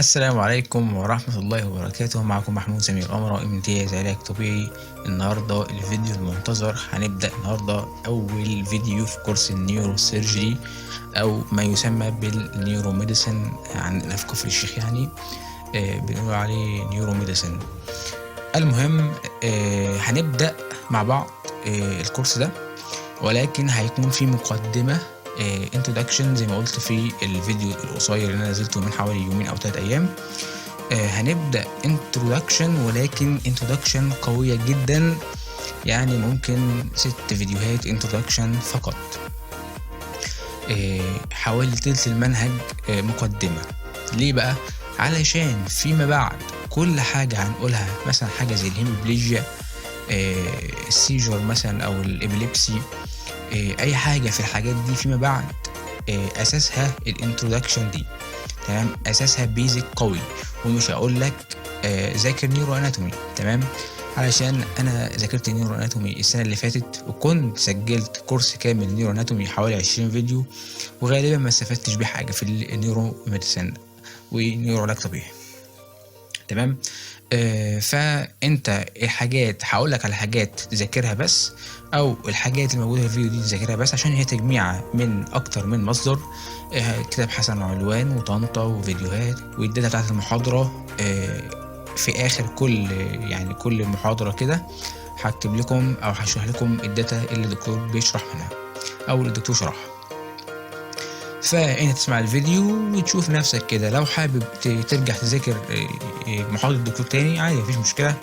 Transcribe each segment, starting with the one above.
السلام عليكم ورحمة الله وبركاته. معكم محمود سمير قمرة، امتياز علاج طبيعي. النهاردة الفيديو المنتظر، هنبدأ النهاردة أول فيديو في كورس ال neurosurgery أو ما يسمى بال neuromedicine عندنا في كفر الشيخ، يعني بنقول عليه neuromedicine. المهم هنبدأ مع بعض الكورس ده، ولكن هيكون في مقدمة introduction زي ما قلت في الفيديو القصير اللي انا نزلته من حوالي يومين او 3 ايام. هنبدا introduction، ولكن introduction قوية جدا، يعني ممكن ست فيديوهات introduction فقط، حوالي تلت المنهج مقدمه. ليه بقى؟ علشان فيما بعد كل حاجة هنقولها، مثلا حاجة زي ال hemiplegia، ال seizure مثلا او ال epilepsy، اي حاجة في الحاجات دي فيما بعد اساسها ال introduction دي، تمام؟ اساسها basic قوي. ومش هقول لك ذاكر neuroanatomy، تمام؟ علشان انا ذاكرت neuroanatomy السنة اللي فاتت وكنت سجلت كورس كامل neuroanatomy حوالي 20 فيديو، وغالبا ما استفدتش بيه حاجة في ال neuromedicine و neuro علاج طبيعي، تمام؟ فانت الحاجات هقول لك على حاجات تذاكرها بس، او الحاجات الموجودة في الفيديو دي تذاكرها بس، عشان هي تجميعه من اكتر من مصدر، كتاب حسن علوان وطنطا وفيديوهات وال data بتاعت المحاضره. في اخر كل يعني كل محاضرة كده هكتب لكم او هشرح لكم ال data اللي الدكتور بيشرح منها او اللي الدكتور شرحها. فانت تسمع الفيديو وتشوف نفسك كده، لو حابب ترجع تذاكر محاضرة الدكتور تاني عادي، مفيش مشكلة.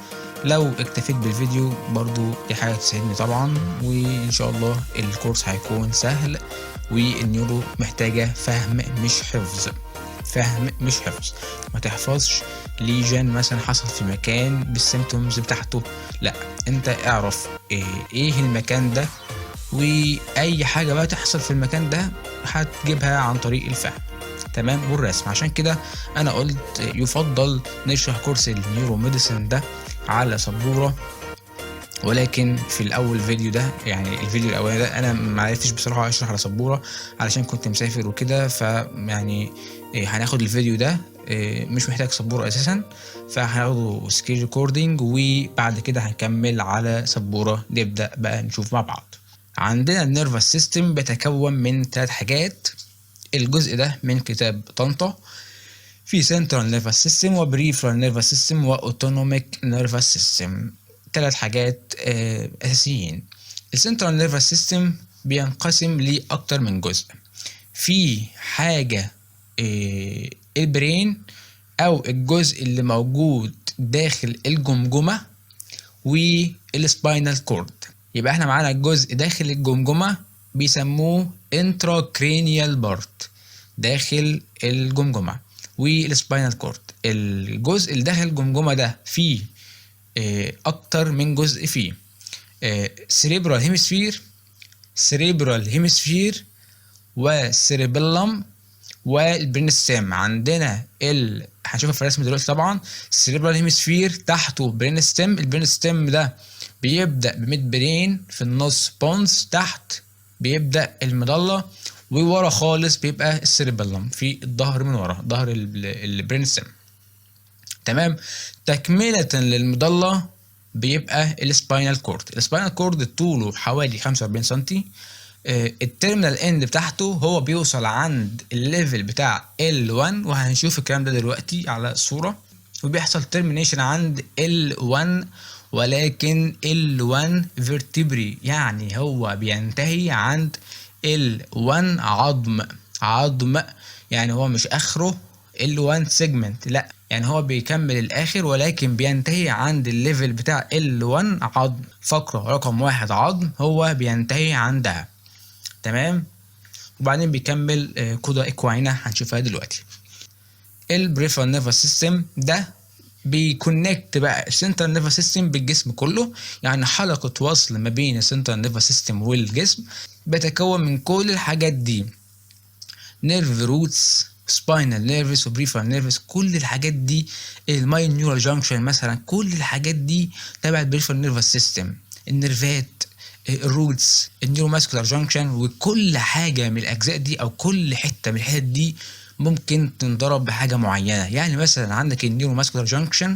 لو اكتفيت بالفيديو برضو دي حاجة تسعدني طبعا. وان شاء الله الكورس هيكون سهل، وال neuro محتاجة فهم مش حفظ، فهم مش حفظ. ما تحفظش lesion مثلا حصل في مكان بال symptoms بتاعته، لا، انت اعرف إيه المكان ده، واي حاجة بقى تحصل في المكان ده هتجيبها عن طريق الفهم، تمام؟ والرسم. عشان كده انا قلت يفضل نشرح كورس ال neuromedicine ده على سبوره، ولكن في الاول فيديو ده، يعني الفيديو الاولاني ده، انا ما عرفتش بصراحة اشرح على سبورة علشان كنت مسافر وكده. فيعني هناخد الفيديو ده مش محتاج سبورة اساسا، فهناخده screen recording وبعد كده هنكمل على سبوره. نبدا بقى نشوف مع بعض. عندنا ال nervous system بيتكون من ثلاث حاجات. الجزء ده من كتاب طنطا. في central nervous system و peripheral nervous system و autonomic nervous system، ثلاث حاجات اساسيين. ال central nervous system بينقسم لاكتر من جزء. في حاجة ال brain او الجزء اللي موجود داخل الجمجمة وال spinal cord. يبقى احنا معانا الجزء داخل الجمجمة بيسموه intracranial part، داخل الجمجمة وال spinal cord. الجزء اللي داخل الجمجمة ده فيه اكتر من جزء، فيه cerebral hemisphere، cerebral hemisphere و cerebellum وال brain stem. عندنا هنشوفها في الرسم دلوقتي طبعا. ال cerebral hemisphere تحته brain stem، ال brain stem ده بيبدا ب midbrain، في النص pons، تحت بيبدا ال medulla، وورا خالص بيبقى ال cerebellum في الظهر من ورا، ظهر ال brain stem، تمام؟ تكملة لل medulla بيبقى ال spinal cord. ال spinal cord طوله حوالي 45 سنتي. ال terminal end بتاعته هو بيوصل عند ال level بتاع L1، وهنشوف الكلام ده دلوقتي على الصورة. وبيحصل termination عند L1، ولكن L1 vertebrae، يعني هو بينتهي عند L1 عظم، عظم، يعني هو مش اخره L1 segment، لا، يعني هو بيكمل الاخر ولكن بينتهي عند ال level بتاع L1 عظم، فقرة رقم 1 عظم هو بينتهي عندها، تمام؟ وبعدين بيكمل cauda equina هنشوفها دلوقتي. ال peripheral nervous system ده بي connect بقى ال central nervous system بالجسم كله، يعني حلقة وصل ما بين ال central nervous system والجسم. بيتكون من كل الحاجات دي: nerve roots، spinal nerves و peripheral nerves، كل الحاجات دي، ال myoneural junction مثلا، كل الحاجات دي تبع ال peripheral nervous system. ال nerve ات ال roots، ال neuromuscular junction، وكل حاجة من الاجزاء دي او كل حتة من الحتت دي ممكن تنضرب بحاجة معينه. يعني مثلا عندك ال neuromuscular junction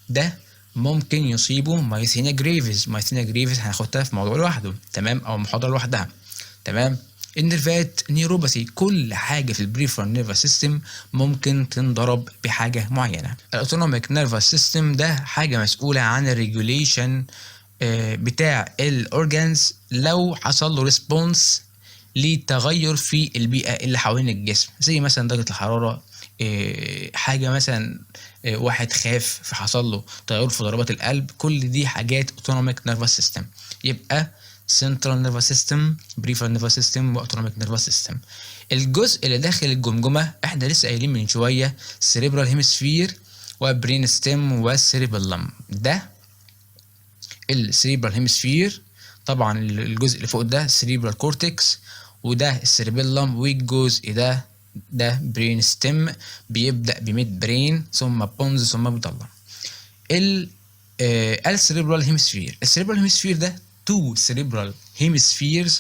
ده ممكن يصيبه myasthenia gravis. myasthenia gravis هناخدها في موضوع لوحده، تمام، او محاضرة لوحدها، تمام. ال nerve ات، neuropathy، كل حاجة في ال peripheral nervous system ممكن تنضرب بحاجة معينه. ال autonomic nervous system ده حاجة مسؤولة عن ال regulation بتاع ال organs لو حصل له response لتغير في البيئة اللي حوالين الجسم، زي مثلا درجه الحراره، حاجة مثلا واحد خاف فحصل له تغير في ضربات القلب. كل دي حاجات autonomic nervous system. يبقى central nervous system، peripheral nervous system، و autonomic nervous system. الجزء اللي داخل الجمجمة احنا لسه قايلين من شويه، cerebral hemisphere و brain stem وال cerebellum. ده ال cerebral hemisphere، طبعا الجزء اللي فوق ده cerebral cortex، وده ال cerebellum، والجزء ده brain stem، بيبدأ ب midbrain ثم pons ثم medulla. ال cerebral hemisphere، ال cerebral hemisphere ده two cerebral hemispheres،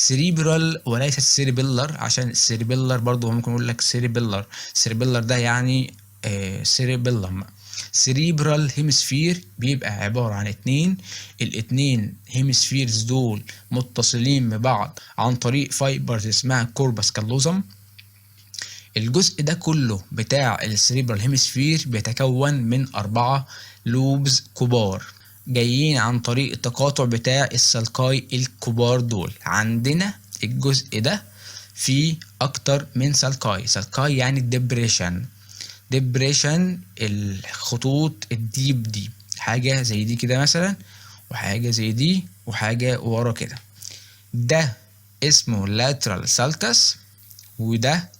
cerebral وليس cerebellar، عشان ال cerebellar برضو ممكن يقول لك cerebellar. cerebellar ده يعني cerebellum. cerebral hemisphere بيبقى عبارة عن اتنين، الاتنين hemispheres دول متصلين ببعض عن طريق fibers اسمها corpus callosum. الجزء ده كله بتاع ال cerebral hemisphere بيتكون من أربعة lobes كبار جايين عن طريق التقاطع بتاع ال sulci الكبار دول. عندنا الجزء ده فيه أكتر من sulci. sulci يعني depression، depression الخطوط ال deep دي، حاجة زي دي كده مثلا، وحاجة زي دي، وحاجة ورا كده. ده اسمه lateral sulcus، وده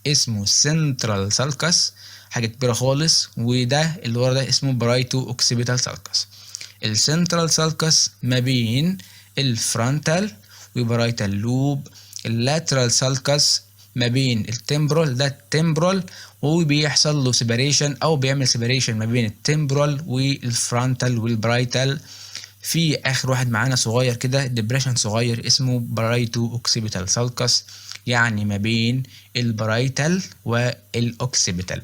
اسمه central sulcus، حاجة كبيرة خالص، وده اللي ورا ده اسمه parieto occipital sulcus. ال central sulcus ما بين ال frontal و parietal lobe، ال lateral sulcus ما بين ال temporal، ده ال temporal، وبيحصل له separation او بيعمل separation ما بين ال temporal وال frontal وال parietal. في اخر واحد معانا صغير كده، depression صغير، اسمه parieto occipital sulcus، يعني ما بين ال parietal وال occipital.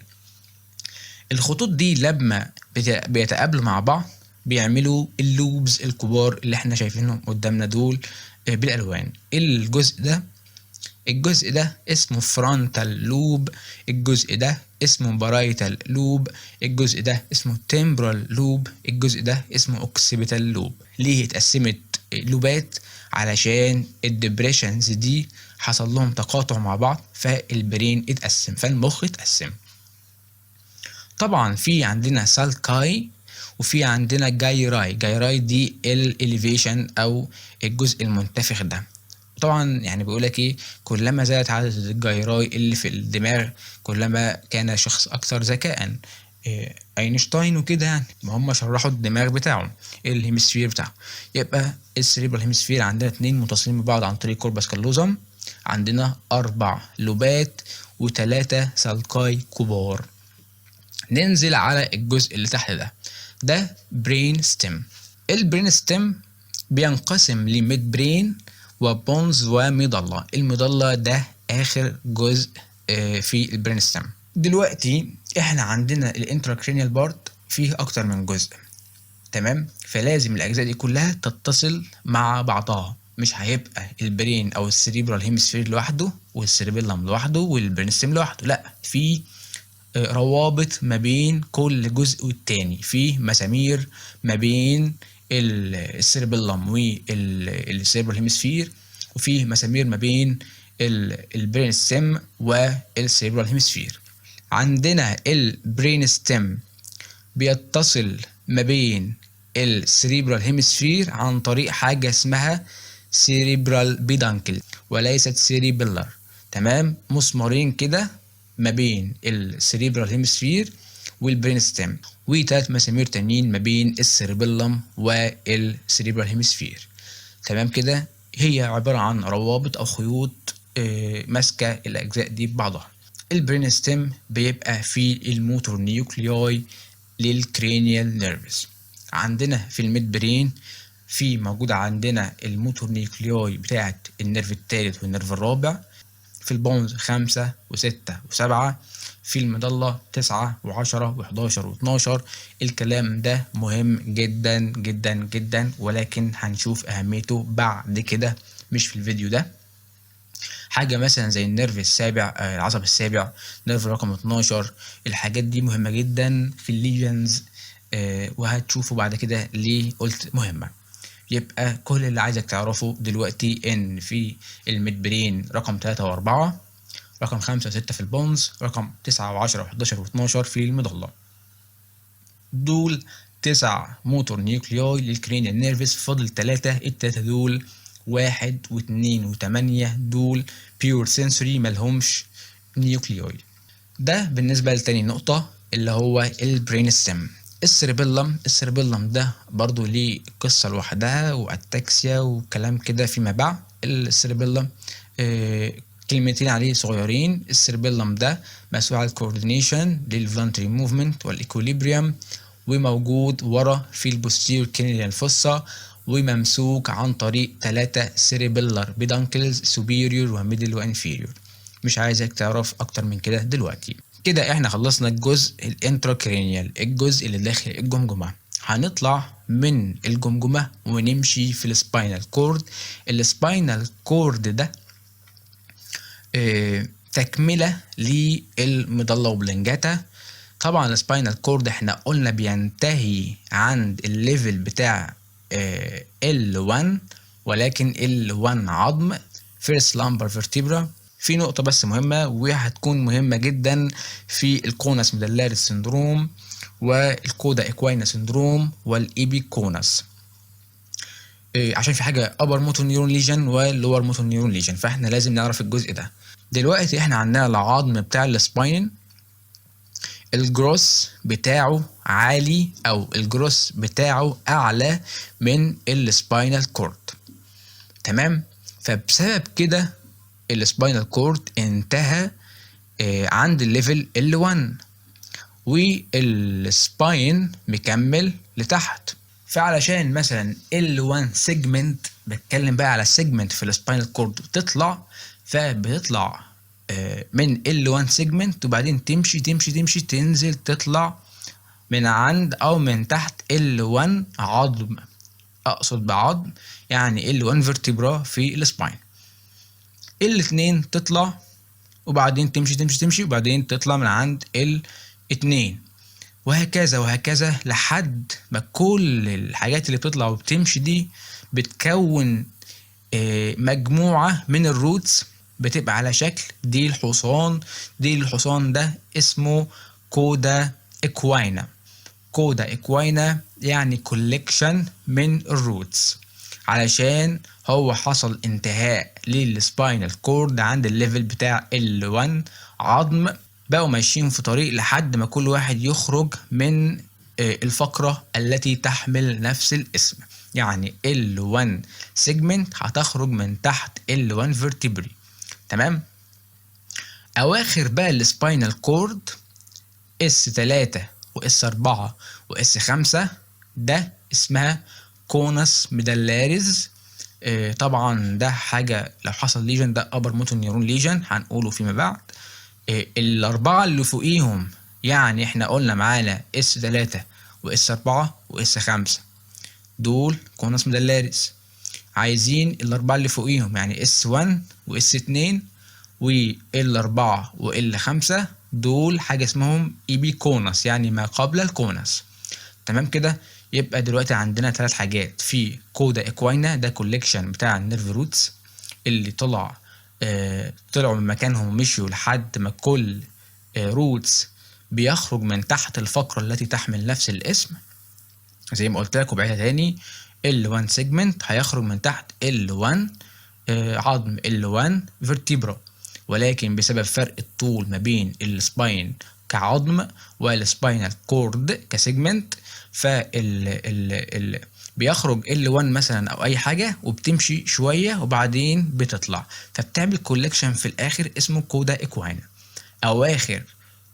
الخطوط دي لما بيتقابلوا مع بعض بيعملوا ال lobes الكبار اللي احنا شايفينهم قدامنا دول بالالوان. الجزء ده اسمه frontal lobe، الجزء ده اسمه parietal lobe، الجزء ده اسمه temporal lobe، الجزء ده اسمه occipital lobe. ليه اتقسمت lobe ات؟ علشان ال depressions دي حصل لهم تقاطع مع بعض، فال brain اتقسم، فالمخ اتقسم. طبعا في عندنا sulci وفي عندنا gyri. gyri دي ال elevation او الجزء المنتفخ ده. طبعا يعني بيقول لك ايه؟ كلما زادت عدد ال gyri اللي في الدماغ كلما كان شخص اكثر ذكاء. إيه، اينشتاين وكده، يعني ما هم شرحوا الدماغ بتاعه، ال hemisphere بتاعه. يبقى ال cerebral hemisphere عندنا اتنين متصلين ببعض عن طريق corpus callosum، عندنا اربع lobe ات وتلاتة sulci كبار. ننزل على الجزء اللي تحت ده، ده brain stem. ال brain stem بينقسم ل midbrain و pons و medulla. ال medulla ده اخر جزء في ال brain stem. دلوقتي احنا عندنا ال intracranial part فيه اكتر من جزء، تمام؟ فلازم الاجزاء دي كلها تتصل مع بعضها. مش هيبقى ال brain او ال cerebral hemisphere لوحده وال cerebellum لوحده وال brain stem لوحده، لا، في روابط ما بين كل جزء والتاني، في مسامير ما بين ال cerebellum وال cerebral hemisphere، وفي مسامير ما بين ال brain stem وال cerebral hemisphere. عندنا ال brain stem بيتصل ما بين ال cerebral hemisphere عن طريق حاجة اسمها cerebral peduncle وليست cerebellar، تمام؟ مسمارين كده ما بين ال cerebral hemisphere وال brain stem، وتلات مسامير تانيين ما بين ال cerebellum وال cerebral hemisphere، تمام كده؟ هي عبارة عن روابط أو خيوط ماسكة الأجزاء دي ببعضها. ال brain stem بيبقى في ال motor nuclei لل cranial nerves. عندنا في ال midbrain في موجود عندنا ال motor nuclei بتاعت ال nerve الثالث وال nerve الرابع. في ال pons 5 و6 و7. في ال medulla 9 و10 و11 و12. الكلام ده مهم جدا جدا جدا، ولكن هنشوف اهميته بعد كده مش في الفيديو ده. حاجة مثلا زي ال nerve السابع، العصب السابع، nerve رقم 12، الحاجات دي مهمة جدا في ال lesions، وهتشوفوا بعد كده ليه قلت مهمة. يبقى كل اللي عايزك تعرفه دلوقتي ان في ال midbrain رقم 3 و4، رقم 5 و6 في ال pons، رقم 9 و10 و11 و12 في ال medulla. دول 9 motor nuclei لل cranial nerves. فاضل 3، التلاتة دول 1 و2 و8، دول pure sensory ملهمش nuclei. ده بالنسبة لتاني نقطة اللي هو ال brain stem. ال cerebellum، ال cerebellum ده برضو ليه قصة لوحدها و ataxia وكلام كده فيما بعد. ال cerebellum كلمتين عليه صغيرين. ال cerebellum ده مسؤول على ال coordination لل voluntary movement وال equilibrium، وموجود ورا في ال posterior cranial fossa، وممسوك عن طريق 3 cerebellar peduncles، superior و middle و inferior. مش عايزك تعرف اكتر من كده دلوقتي. كده احنا خلصنا الجزء ال intracranial، الجزء اللي داخل الجمجمة. هنطلع من الجمجمة ونمشي في ال spinal cord. ال spinal cord ده تكملة لل medulla oblongata. طبعا ال spinal cord احنا قلنا بينتهي عند ال level بتاع L1، ولكن L1 عظم first lumbar vertebra. في نقطة بس مهمة وهتكون مهمة جدا في ال conus medullaris syndrome وال cauda equina syndrome وال epiconus، عشان في حاجة upper motor neuron lesion و lower motor neuron lesion، فاحنا لازم نعرف الجزء ده. دلوقتي احنا عندنا العظم بتاع ال spine، ال growth بتاعه عالي او ال growth بتاعه اعلى من ال spinal cord، تمام؟ فبسبب كده ال spinal cord انتهى عند ال level L1 وال spine مكمل لتحت. فعلشان مثلا L1 segment، بتكلم بقى على segment في ال spinal cord، تطلع، فبتطلع من L1 segment وبعدين تمشي تمشي تمشي تنزل تطلع من عند او من تحت L1 عظم. اقصد بعظم يعني L1 vertebra في ال spine. L2 تطلع وبعدين تمشي تمشي تمشي وبعدين تطلع من عند L2، وهكذا وهكذا لحد ما كل الحاجات اللي بتطلع وبتمشي دي بتكون مجموعة من ال roots بتبقى على شكل ديل حصان. ديل الحصان ده اسمه cauda equina. cauda equina يعني collection من ال roots، علشان هو حصل انتهاء لل spinal cord عند ال level بتاع L1 عظم. بقوا ماشيين في طريق لحد ما كل واحد يخرج من الفقرة التي تحمل نفس الاسم. يعني L1 segment هتخرج من تحت L1 vertebrae، تمام؟ اواخر بقى ال spinal cord S 3 و S 4 و S 5، ده اسمها conus medullaris. طبعا ده حاجة لو حصل lesion ده upper motor neuron lesion هنقوله فيما بعد. الأربعة اللي فوقيهم، يعني احنا قلنا معانا S 3 و S 4 و S 5 دول conus medullaris. عايزين الأربعة اللي فوقيهم، يعني S 1 و S 2 و L 4 و L 5، دول حاجة اسمهم epiconus، يعني ما قبل ال conus، تمام كده؟ يبقى دلوقتي عندنا ثلاث حاجات في cauda equina، ده collection بتاع ال nerve roots اللي طلعوا من مكانهم ومشيوا لحد ما كل roots بيخرج من تحت الفقرة التي تحمل نفس الاسم. زي ما قلت لك وبعيدها تاني، L1 segment هيخرج من تحت L1 عظم L1 vertebra، ولكن بسبب فرق الطول ما بين ال spine كعظم وال spinal cord ك segment، فال ال ال بيخرج L1 مثلا او اي حاجه وبتمشي شويه وبعدين بتطلع، فبتعمل collection في الاخر اسمه cauda equina. اواخر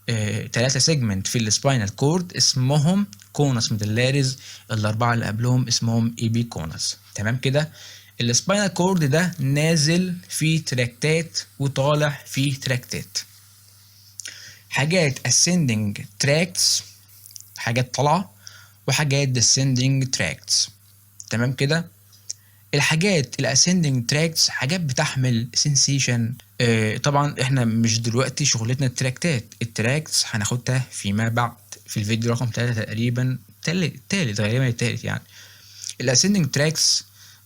3 segment في ال spinal cord اسمهم conus medullaris، الاربعة اللي قبلهم اسمهم epiconus. تمام كده. ال spinal cord ده نازل في tract ات وطالع في tract ات، حاجات ascending tracts، حاجات طالعه، وحاجات descending tracts. تمام كده. الحاجات ال ascending tracts حاجات بتحمل sensation. طبعا احنا مش دلوقتي شغلتنا ال tract ات، ال tracts هناخدها فيما بعد في الفيديو رقم 3 تقريبا، تالت غالبا، التالت يعني. ال ascending tracts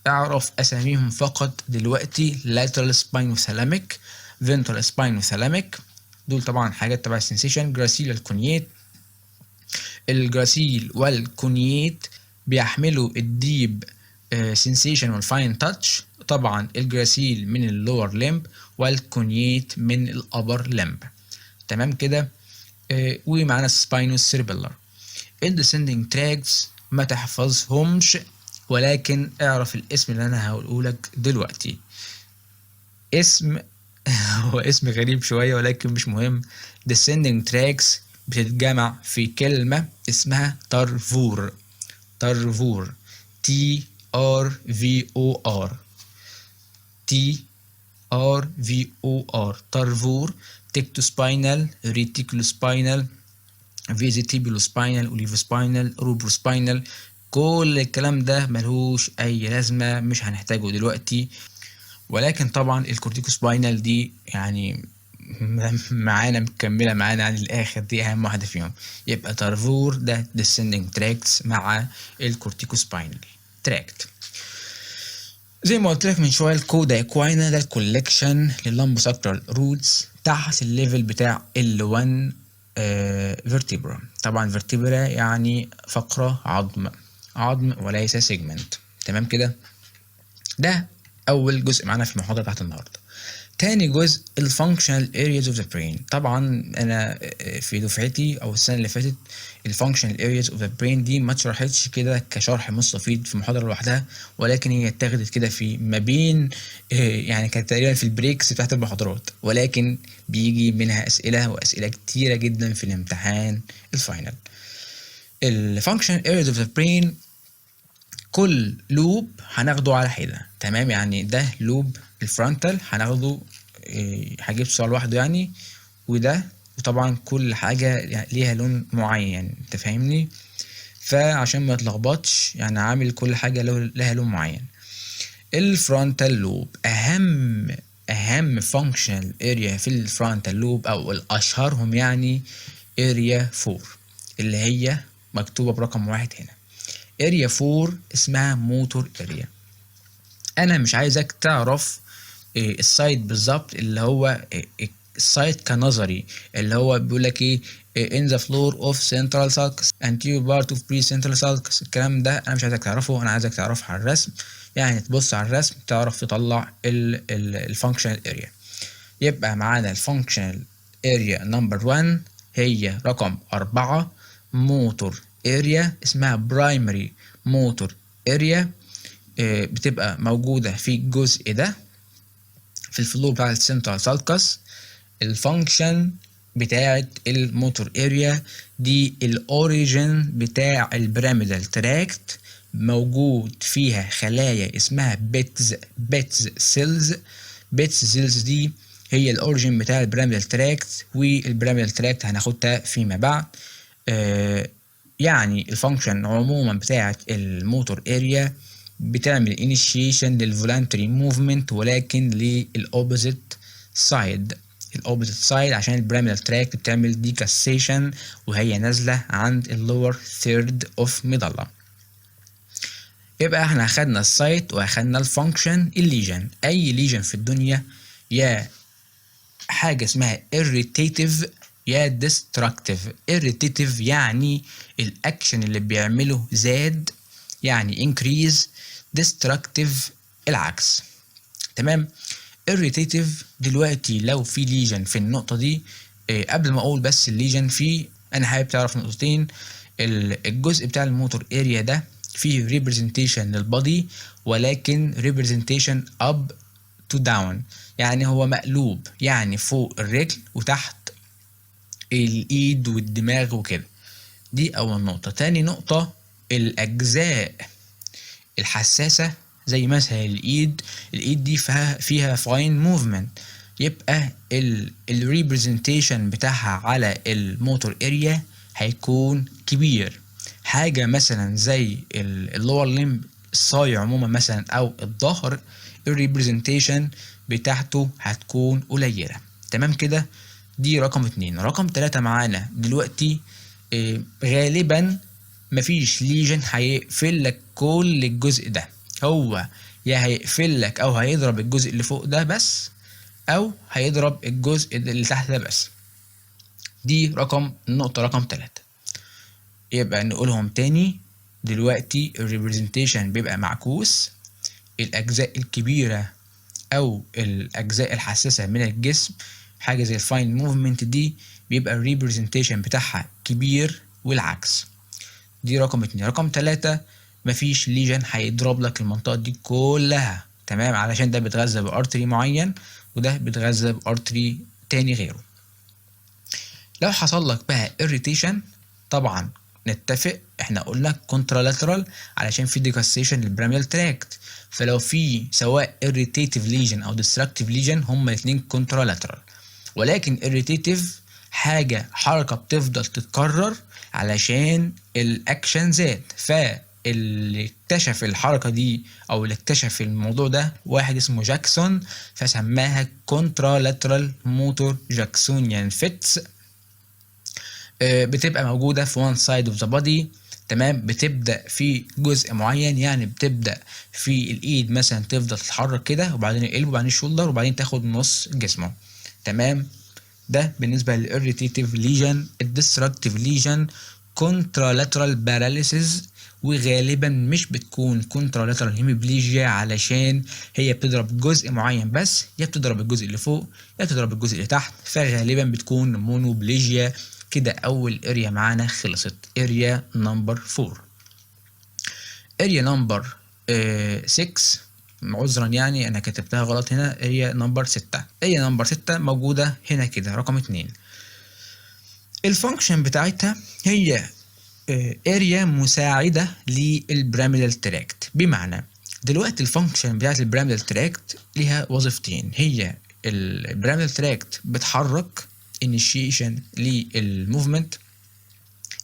اعرف اساميهم فقط دلوقتي: lateral spinothalamic، ventral spinothalamic، دول طبعا حاجات تبع ال sensation. gracile، ال cuneate، ال gracile وال cuneate بيحملوا ال deep sensation وال fine touch. طبعا ال gracile من ال lower limb وال cuneate من ال upper limb. تمام كده. ومعانا spinocerebellar. ال descending tracts ما تحفظهمش، ولكن اعرف الاسم اللي انا هقوله لك دلوقتي. اسم هو اسم غريب شوية ولكن مش مهم. descending tracts بتتجمع في كلمة اسمها TRVOR، TRVOR، T R V O R، T R V O R، TRVOR، tectospinal، reticulospinal، vestibulospinal، olivospinal، rubrospinal. كل الكلام ده ملهوش اي لازمه، مش هنحتاجه دلوقتي. ولكن طبعا ال corticospinal دي يعني معانا، مكملة معانا عن الاخر، دي اهم واحدة فيهم. يبقى TRVOR ده descending tracts مع ال corticospinal tract. زي ما قلت لك من شويه، ال cauda equina ده ال collection لل lumbosacral roots تحت ال level بتاع L1 vertebra. طبعا vertebra يعني فقره عظم، عظم وليس segment. تمام كده. ده اول جزء معانا في المحاضرة بتاعت النهارده. تاني جزء ال functional areas of the brain. طبعا انا في دفعتي او السنة اللي فاتت ال functional areas of the brain دي ما اتشرحتش كده كشرح مستفيض في محاضرة لوحدها، ولكن هي اتاخدت كده في ما بين، يعني كانت تقريبا في ال breaks بتاعت المحاضرات، ولكن بيجي منها اسئلة واسئلة كتيرة جدا في الامتحان ال final. ال functional areas of the brain كل lobe هناخده على حده. تمام، يعني ده lobe ال frontal هناخده هجيب سؤال لوحده يعني، وده، وطبعا كل حاجة ليها لون معين، انت فاهمني، فعشان ما تلخبطش يعني عامل كل حاجة لها لون معين. ال frontal lobe اهم functional area في ال frontal lobe او الاشهرهم يعني area 4 اللي هي مكتوبة برقم 1 هنا. area 4 اسمها motor area. انا مش عايزك تعرف ال site بالظبط، اللي هو ال site كنظري، اللي هو بيقول لك ايه in the floor of central sulcus، anterior part of precentral sulcus. الكلام ده انا مش عايزك تعرفه، انا عايزك تعرفه على الرسم، يعني تبص على الرسم تعرف تطلع ال functional area. يبقى معانا ال functional area number 1 هي رقم 4 motor area، اسمها primary motor area، بتبقى موجودة في الجزء ده في ال floor بتاع ال central sulcus. ال function بتاعة ال motor area دي ال origin بتاع ال pyramidal tract، موجود فيها خلايا اسمها Betz، Betz cells. Betz cells دي هي ال origin بتاع ال pyramidal tract، وال pyramidal tract هناخدها فيما بعد. يعني ال function عموما بتاعة ال motor area بتعمل initiation لل voluntary movement، ولكن لل opposite side، ال opposite side عشان ال pyramidal tract بتعمل decussation وهي نازله عند ال lower third of medulla. يبقى احنا اخدنا ال site واخدنا ال function. ال lesion، اي lesion في الدنيا يا حاجة اسمها irritative يا destructive. irritative يعني الاكشن اللي بيعمله زاد، يعني increase. destructive العكس. تمام. irritative دلوقتي لو في lesion في النقطة دي، قبل ما اقول بس ال lesion في، انا حابب تعرف نقطتين. الجزء بتاع ال motor area ده فيه representation لل body، ولكن representation up to down، يعني هو مقلوب، يعني فوق الرجل وتحت الايد والدماغ وكده. دي اول نقطة. تاني نقطة، الاجزاء الحساسة زي مثلا الايد، الايد دي فيها fine movement، يبقى ال representation بتاعها على ال motor area هيكون كبير. حاجة مثلا زي ال lower limb، الصايع عموما مثلا او الظهر، ال representation بتاعته هتكون قليلة. تمام كده؟ دي رقم 2. رقم 3 معانا دلوقتي، غالبا مفيش lesion هيقفل لك كل الجزء ده، هو يا هيقفل لك او هيضرب الجزء اللي فوق ده بس، او هيضرب الجزء اللي تحت ده بس. دي النقطة رقم 3. يبقى نقولهم تاني دلوقتي، ال representation بيبقى معكوس، الأجزاء الكبيرة أو الأجزاء الحساسة من الجسم حاجة زي ال fine movement دي بيبقى ال representation بتاعها كبير والعكس. دي رقم 2. رقم 3، مفيش lesion هيضرب لك المنطقة دي كلها، تمام، علشان ده بيتغذى ب artery معين وده بيتغذى ب artery تاني غيره. لو حصل لك بقى irritation، طبعا نتفق احنا قلنا contralateral علشان في decussation لل pyramidal tract، فلو في سواء irritative lesion او destructive lesion هما الاثنين contralateral، ولكن irritative حاجة حركة بتفضل تتكرر علشان الاكشن زاد، فاللي اكتشف الحركة دي او اللي اكتشف الموضوع ده واحد اسمه جاكسون، فسماها contralateral motor Jacksonian fits. بتبقى موجودة في one side of the body، تمام، بتبدأ في جزء معين، يعني بتبدأ في الإيد مثلا تفضل تتحرك كده، وبعدين ال elbow، وبعدين ال shoulder، وبعدين تاخد نص جسمه. تمام، ده بالنسبة لل irritative lesion. ال destructive lesion contralateral paralysis، وغالبا مش بتكون contralateral hemiplegia علشان هي بتضرب جزء معين بس، يا بتضرب الجزء اللي فوق يا بتضرب الجزء اللي تحت، فغالبا بتكون monoplegia. كده اول area معانا خلصت، area number 4. area number 6، عذرا يعني انا كتبتها غلط هنا، area number 6. area number 6 موجودة هنا كده رقم 2. ال function بتاعتها هي area مساعدة لل pyramidal tract. بمعنى دلوقتي ال function بتاعت ال pyramidal tract ليها وظيفتين، هي ال pyramidal tract بتحرك initiation لل movement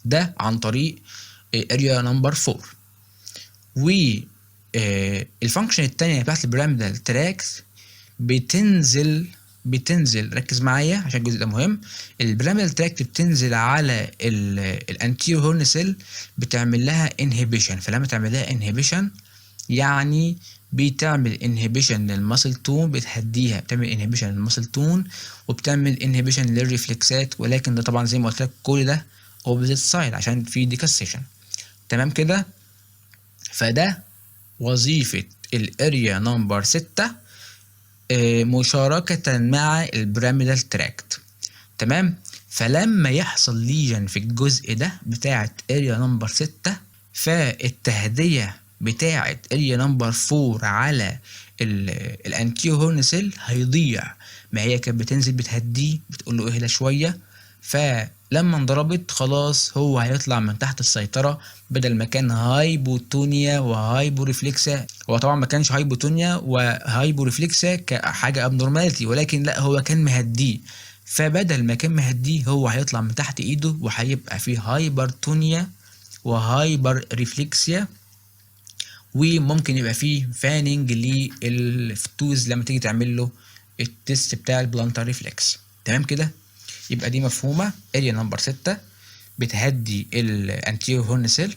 ده عن طريق area number 4، و ال function التانية بتاعت ال pyramidal tract بتنزل، ركز معايا عشان الجزء ده مهم. ال pyramidal tract بتنزل على ال anterior horn cell بتعمل لها inhibition، فلما تعمل لها inhibition يعني بتعمل inhibition لل muscle tone، بتهديها، بتعمل inhibition لل muscle tone وبتعمل inhibition لل reflexات، ولكن ده طبعا زي ما قلت لك كل ده opposite side عشان في decussation. تمام كده؟ فده وظيفة ال area number 6 مشاركة مع ال pyramidal tract. تمام، فلما يحصل lesion في الجزء ده بتاعة area number 6، فالتهدية بتاعة area number 4 على ال anterior horn cell هيضيع. ما هي كانت بتنزل بتهديه، بتقول له اهدى شوية، فلما انضربت خلاص هو هيطلع من تحت السيطرة، بدل ما كان hypotonia و hyporeflexia، هو طبعا ما كانش hypotonia و hyporeflexia كحاجة abnormality، ولكن لا هو كان مهديه، فبدل ما كان مهديه هو هيطلع من تحت ايده وهيبقى فيه hypertonia و hyperreflexia، وممكن يبقى فيه fanning لل toes لما تيجي تعمل له ال test بتاع ال plantar reflex. تمام كده؟ يبقى دي مفهومة. area number 6 بتهدي ال anterior horn cell،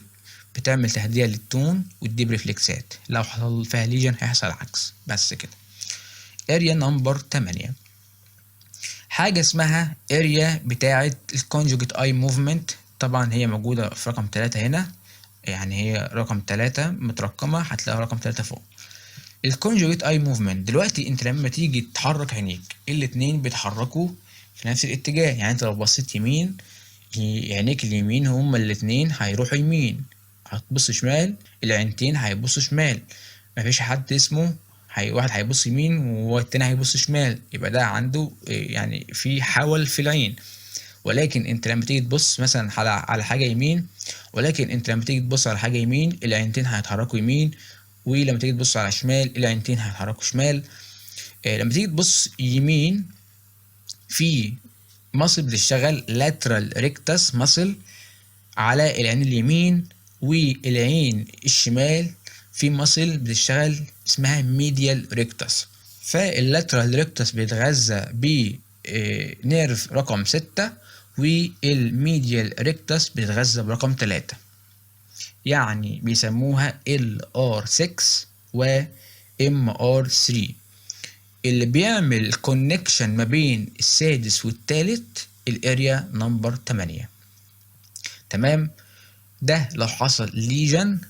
بتعمل تهدئة لل tone وال deep reflexات، لو حصل فيها lesion هيحصل العكس. بس كده. area number 8 حاجة اسمها area بتاعة ال conjugate eye movement، طبعا هي موجودة في رقم 3 هنا، يعني هي رقم 3 مترقمة، هتلاقيها رقم 3 فوق. ال conjugate eye movement دلوقتي انت لما تيجي تحرك عينيك الاتنين بيتحركوا في نفس الاتجاه، يعني انت لو بصيت يمين عينيك اليمين هما الاتنين هيروحوا يمين، هتبص شمال العينتين هيبصوا شمال، مفيش حد اسمه واحد هيبص يمين والتاني هيبص شمال، يبقى ده عنده يعني في حول في العين. ولكن انت لما تيجي تبص مثلا على حاجة يمين، ولكن انت لما تيجي تبص على حاجة يمين العينتين هيتحركوا يمين، ولما تيجي تبص على شمال العينتين هيتحركوا شمال. لما تيجي تبص يمين في muscle بتشتغل lateral rectus muscle على العين اليمين، والعين الشمال في muscle بتشتغل اسمها medial rectus. فال lateral rectus بيتغذى ب nerve رقم 6، وال medial rectus بيتغذى برقم 3، يعني بيسموها LR6 و MR3. اللي بيعمل connection ما بين السادس والتالت ال area number 8. تمام. ده لو حصل lesion،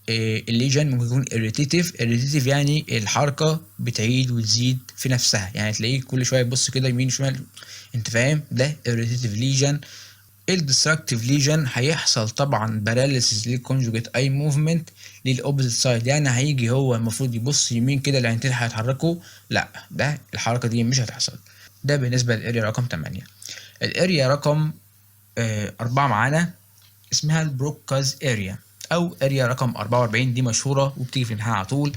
ال lesion ممكن يكون irritative. irritative يعني الحركة بتعيد وتزيد في نفسها، يعني تلاقيه كل شوية يبص كده يمين وشمال، انت فاهم؟ ده irritative lesion. ال destructive lesion هيحصل طبعا paralysis لل conjugate eye movement لل opposite side، يعني هيجي هو المفروض يبص يمين كده العينتين هيتحركوا، لا ده الحركة دي مش هتحصل. ده بالنسبة لل area رقم 8. ال area رقم 4 معانا اسمها ال Broca's area او area رقم 44، دي مشهورة وبتيجي في الامتحان على طول.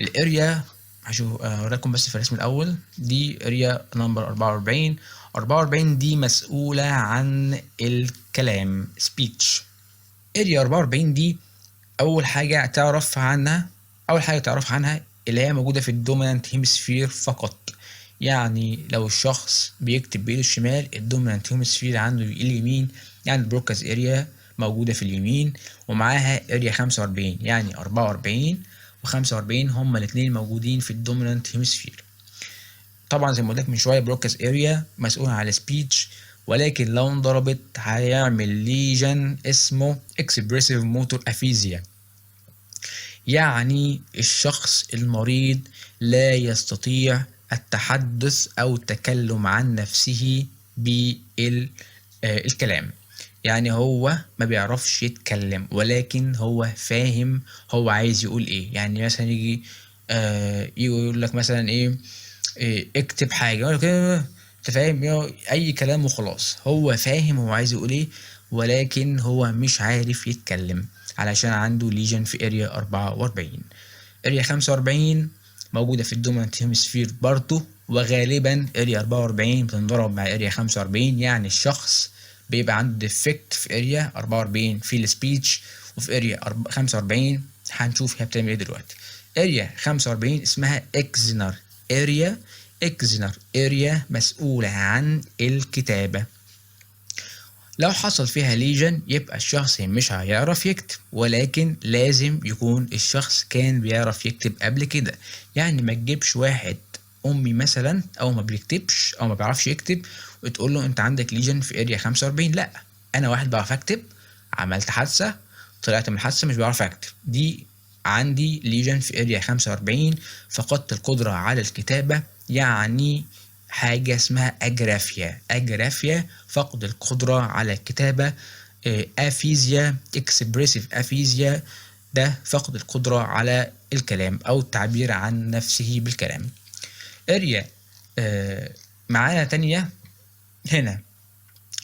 ال area هشوف هوريكم بس في الرسم الاول، دي area number 44. 44 دي مسؤولة عن الكلام speech. area 44 دي اول حاجة تعرف عنها اللي هي موجودة في ال dominant hemisphere فقط، يعني لو الشخص بيكتب بايده الشمال ال dominant hemisphere عنده اليمين، يعني ال Broca's area موجودة في اليمين، ومعاها area 45، يعني 44 و45 هما الاتنين موجودين في ال dominant hemisphere. طبعا زي ما قلت لك من شوية Broca's area مسؤول على ال speech، ولكن لو انضربت هيعمل lesion اسمه expressive motor aphasia، يعني الشخص المريض لا يستطيع التحدث أو التكلم عن نفسه بالكلام، يعني هو ما بيعرفش يتكلم ولكن هو فاهم هو عايز يقول ايه. يعني مثلا يجي يقول لك مثلا إيه اكتب حاجة، يقول لك إيه، انت فاهم، اي كلام وخلاص، هو فاهم هو عايز يقول ايه ولكن هو مش عارف يتكلم علشان عنده lesion في area 44. area 45 موجودة في ال dominant hemisphere برضه، وغالبا area 44 بتنضرب مع area 45، يعني الشخص بيبقى عنده defect في area 44 في ال speech، وفي area 45 هنشوف هي بتعمل ايه دلوقتي. area 45 اسمها Exner area. Exner area مسؤولة عن الكتابة، لو حصل فيها lesion يبقى الشخص مش هيعرف يكتب، ولكن لازم يكون الشخص كان بيعرف يكتب قبل كده. يعني ما تجيبش واحد أمي مثلا أو ما بيكتبش أو ما بيعرفش يكتب وتقول له أنت عندك lesion في area 45، لا أنا واحد بعرف أكتب، عملت حادثة طلعت من الحادثة مش بعرف أكتب، دي عندي lesion في area 45، فقدت القدرة على الكتابة، يعني حاجة اسمها agraphia. agraphia فقد القدرة على الكتابة، aphasia expressive aphasia ده فقد القدرة على الكلام أو التعبير عن نفسه بالكلام. area معانا تانية هنا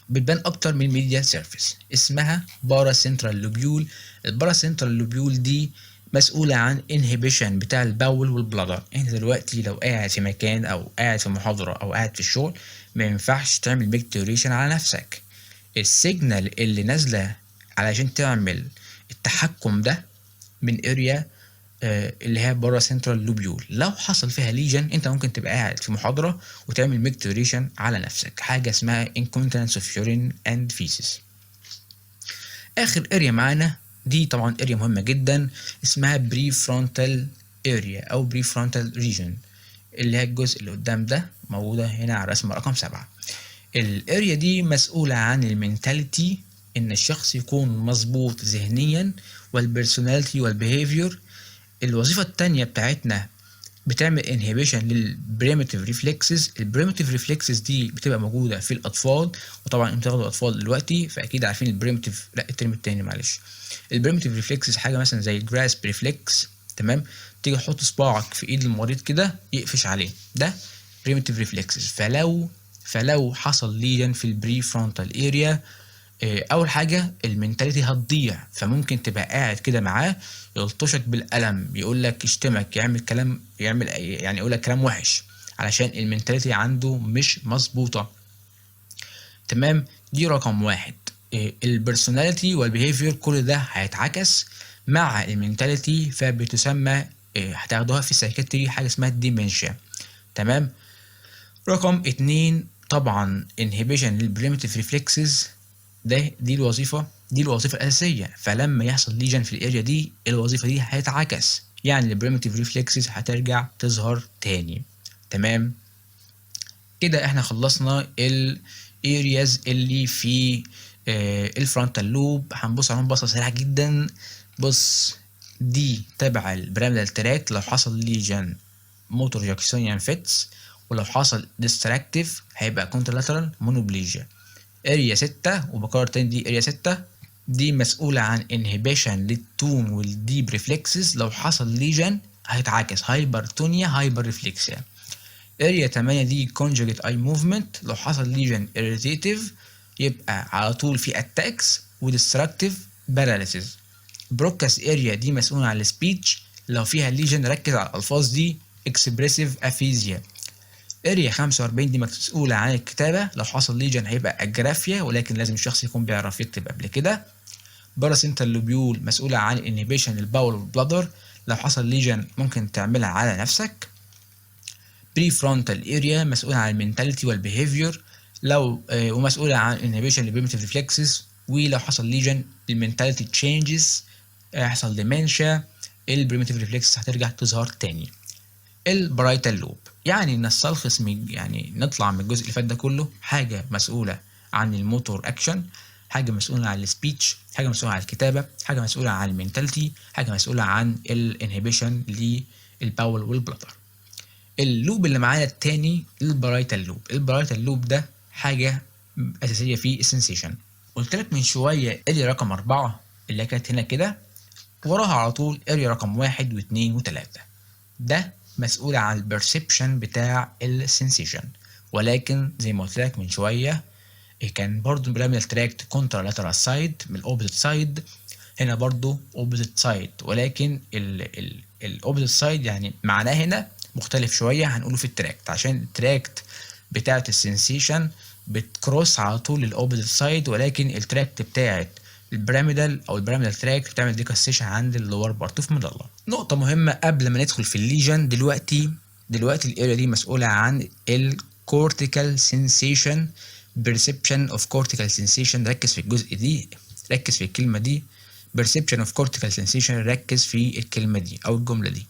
بتبان أكتر من medial surface اسمها paracentral lobule. ال paracentral lobule دي مسؤولة عن inhibition بتاع ال bowel وال bladder. انت دلوقتي لو قاعد في مكان او قاعد في محاضرة او قاعد في الشغل ما ينفعش تعمل micturition على نفسك. ال signal اللي نازلة علشان تعمل التحكم ده من area اللي هي paracentral lobule، لو حصل فيها lesion انت ممكن تبقى قاعد في محاضرة وتعمل micturition على نفسك، حاجة اسمها incontinence of urine and feces. اخر area معانا دي طبعا area مهمة جدا اسمها prefrontal area او prefrontal region، اللي هي الجزء اللي قدام ده موجودة هنا على الرسمة رقم 7. ال area دي مسؤولة عن ال mentality، ان الشخص يكون مظبوط ذهنيا، وال personality وال behavior. الوظيفة التانية بتاعتنا بتعمل inhibition لل primitive reflexes. ال primitive reflexes دي بتبقى موجودة في الأطفال، وطبعا انتوا تاخدوا أطفال دلوقتي فأكيد عارفين ال primitive، لا الترم التاني معلش. ال primitive reflexes حاجة مثلا زي ال grasp reflex، تمام، تيجي تحط صباعك في ايد المريض كده يقفش عليه، ده primitive reflexes. فلو فلو حصل lesion في ال prefrontal area، اول حاجة ال mentality هتضيع، فممكن تبقى قاعد كده معاه يلطشك بالقلم، يقول لك يشتمك، يعمل كلام، يعمل يعني يقول لك كلام وحش، علشان ال mentality عنده مش مظبوطة. تمام، دي رقم واحد. ال personality وال behavior كل ده هيتعكس مع ال mentality، فبتسمى هتاخدوها في ال psychiatry حاجة اسمها ال dementia. تمام. رقم اتنين طبعا inhibition لل primitive reflexes، ده دي الوظيفة الأساسية، فلما يحصل lesion في ال area دي الوظيفة دي هتتعكس، يعني ال primitive reflexes هترجع تظهر تاني. تمام كده احنا خلصنا ال areas اللي في ال frontal lobe. هنبص عليهم بصة سريعة جدا. بص، دي تبع ال pyramidal tract، لو حصل lesion motor Jacksonian fits، ولو حصل destructive هيبقى contralateral monoplegia. area 6، وبكرر تاني دي area 6، دي مسؤولة عن inhibition لل tone وال deep reflexes، لو حصل lesion هيتعكس hypertonia hyperreflexia. area 8 دي conjugate eye movement، لو حصل lesion irritative يبقى على طول في attacks و destructive paralysis. Broca's area دي مسؤولة عن ال speech، لو فيها lesion ركز على الألفاظ دي expressive aphasia. area 45 دي مسؤولة عن الكتابة، لو حصل lesion هيبقى agraphia، ولكن لازم الشخص يكون بيعرف يكتب قبل كده. paracentral lobule مسؤولة عن inhibition ال bowel وال bladder، لو حصل lesion ممكن تعملها على نفسك. prefrontal area مسؤولة عن ال mentality وال behavior، لو ومسؤولة عن inhibition لل primitive reflexes، ولو حصل lesion ال mentality changes، هيحصل dementia، ال primitive reflex هترجع تظهر تاني. ال parietal lobe، يعني نستلخص من يعني نطلع من الجزء اللي فات ده كله، حاجة مسؤولة عن ال motor action، حاجة مسؤولة عن ال speech، حاجة مسؤولة عن الكتابة، حاجة مسؤولة عن ال mentality، حاجة مسؤولة عن ال inhibition لل bowel وال bladder. ال lobe اللي معانا التاني ال parietal lobe. ال parietal lobe ده حاجة أساسية في ال sensation. قلت لك من شوية area رقم 4 اللي كانت هنا كده، وراها على طول area رقم 1 واثنين وتلاتة، ده مسؤول عن ال perception بتاع ال sensation. ولكن زي ما قلت لك من شوية كان برضو pyramidal tract contralateral side من ال opposite side، هنا برضو opposite side، ولكن ال opposite side يعني معناه هنا مختلف شوية، هنقوله في ال tract، عشان ال tract بتاعة ال sensation بت cross على طول ال opposite side، ولكن ال tract بتاعة ال pyramidal او ال pyramidal tract بتعمل decussation عند ال lower part of medulla. نقطة مهمة قبل ما ندخل في ال lesion دلوقتي ال area دي مسؤولة عن ال cortical sensation، perception of cortical sensation. ركز في الجزء دي، ركز في الكلمة دي، perception of cortical sensation، ركز في الكلمة دي أو الجملة دي